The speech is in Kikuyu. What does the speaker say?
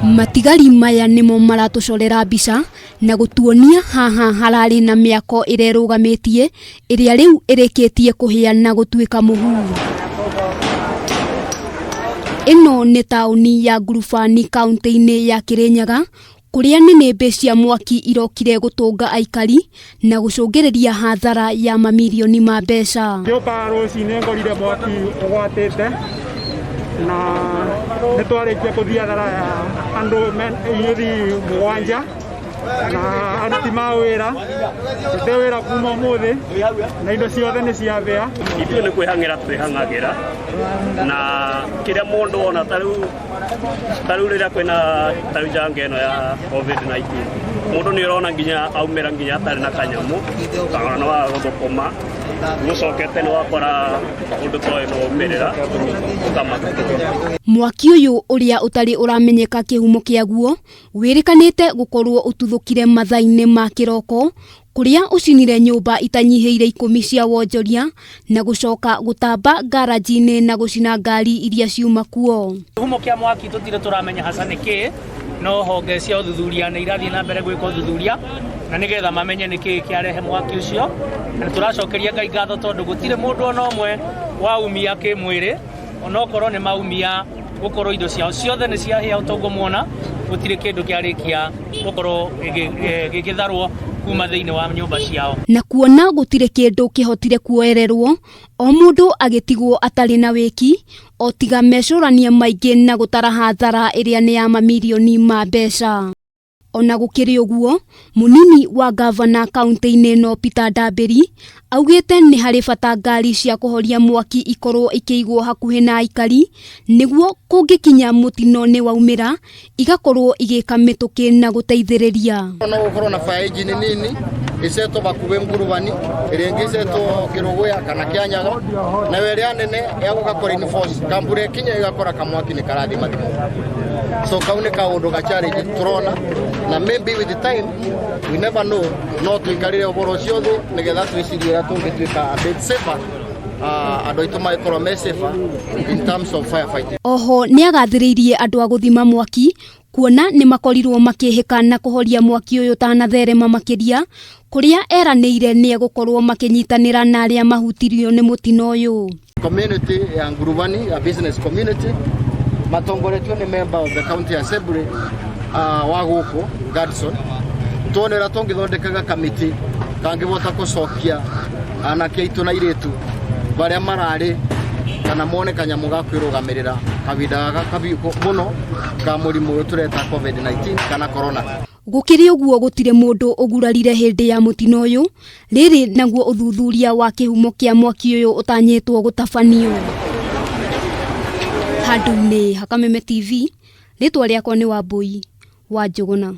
Matigari maya nĩmo maratũcorera mbica na gũtuonia haha hararĩ na mĩako ĩrerũgamĩtie ĩrĩa rĩu ĩrĩkĩtie kũhĩa na gũtuĩka mũhu. Ĩno nĩ taũni ya Ngurubani kaũntĩ-inĩ ya Kĩrĩnyaga kũrĩa nĩnĩmbĩ cia mwaki irokire gũtũnga aikari na gũcũngĩrĩria hathara ya mamirioni ma mbeca. Ngĩũka rũcinĩ ngorire mwaki ũgwatĩte na nĩ twarĩkia kũthiĩ athara ya andũ inyuthi mũgwanja na aruti ma wĩra tũte wĩra kuma ũmũthĩ na indo ciothe nĩ ciathĩa. Ithuĩ nĩ kwĩhang'ĩra twĩhang'agĩra na kĩrĩa mũndũ ona ta rĩu ta rĩu rĩrĩa kwĩna ta rĩu janga ĩno ya COVID-19 mũndũ nĩ ũrona nginya aumĩra nginya atarĩ na kanyamũ kana nĩ waga gũthũkũma gũcokete nĩ wakora ũndũ ta ũyũ nĩ waumĩrĩra ũkamaka. Mwaki ũyũ ũrĩa ũtarĩ ũramenyeka kĩhumo kĩaguo wĩrĩkanĩte gũkorwo ũtuthũkire mathaa-inĩ ma kĩroko kũrĩa ũcinire nyũmba itanyihĩire ikũmi cia wonjoria na gũcoka gũtamba ngaranji-inĩ na gũcina ngari iria ciuma kuo. Kĩhumo kĩa mwaki tũtirĩ tũramenya haca nĩ kĩĩ, no honge cia ũthuthuria nĩ irathiĩ na mbere gwĩka ũthuthuria na nĩgetha mamenye nĩ kĩĩ kĩarehe mwaki ũcio. Na nĩ tũracokeria Ngai ngatho tondũ gũtirĩ mũndũ ona ũmwe waumia kĩmwĩrĩ, onokorwo nĩ maumia gũkorwo indo ciao ciothe nĩ ciahĩa ũtongo muona, gũtirĩ kĩndũ kĩarĩkia gũkorwo gĩgĩtharwo kuma thĩinĩ wa nyũmba ciao. Na kuona gũtirĩ kĩndũ kĩhotire kuoererwo, o mũndũ agĩtigwo atarĩ na wĩki, o tiga mecũrania maingĩ na gũtara hathara ĩrĩa nĩ ya mamirioni ma mbeca. Ona gũkĩrĩ ũguo, mũnini wa ngavana kaũntĩ-inĩ ĩno Peter Ndambĩri, augĩte nĩ harĩ bata ngari cia kũhoria mwaki ikorwo ikĩigwo hakuhĩ na aikari, nĩguo kũngĩkinya mũtino nĩ waumĩra, igakorwo igĩka mĩtũkĩ na gũteithĩrĩria. No gũkorwo na fire engine nini icetwo bakuhĩ ngurubani ĩrĩa ĩngĩ icetwo kĩrũgũya kana kĩanyaga nayo ĩrĩa nene ya gũka kũ reinforce kambura ĩkinya ĩgakora kamwaki nĩ karathiĩ mathimo so kau nĩ kaũndũ ga challenge tũrona na maybe with the time we never know no tũikarĩre ũhoro ũcio thĩ nĩgetha twĩcirie ũrĩa tũngĩtuĩka a bit safer andũ aitũ magĩkorwo me safer in terms of firefighting. Oho nĩagathĩrĩirie andũ a gũthima mwaki kuona nĩmakorirwo makĩhĩka na kũhoria mwaki ũyũ ũtanatherema makĩria kũrĩa eranĩire nĩegũkorwo makĩnyitanĩra na arĩa mahutirio nĩ mũtino ũyũ. Community ya Ngurubani ya business community matongoretio nĩ member of the county assembly wa gũkũ Gadson tuone ũrĩa tũngĩthondekaga kamĩtĩ kangĩbota gũcokia anake aitũ na airĩtu barĩa mararĩ kana mone kanyamũ ga kwĩrũgamĩrĩra kahinda gaka kabiũ mũno ka mũrimũ ũyũ tũreta COVID-19 kana corona. Gũkĩrĩ ũguo gũtirĩ mũndũ ũgurarire hĩndĩ ya mũtino ũyũ, rĩrĩ naguo ũthuthuria wa kĩhumo kĩa mwaki ũyũ ũtanyĩtwo gũtabanio. Handũ-inĩ ha Kameme TV, rĩtwa rĩakwa nĩ Wambui wa Njũgũna.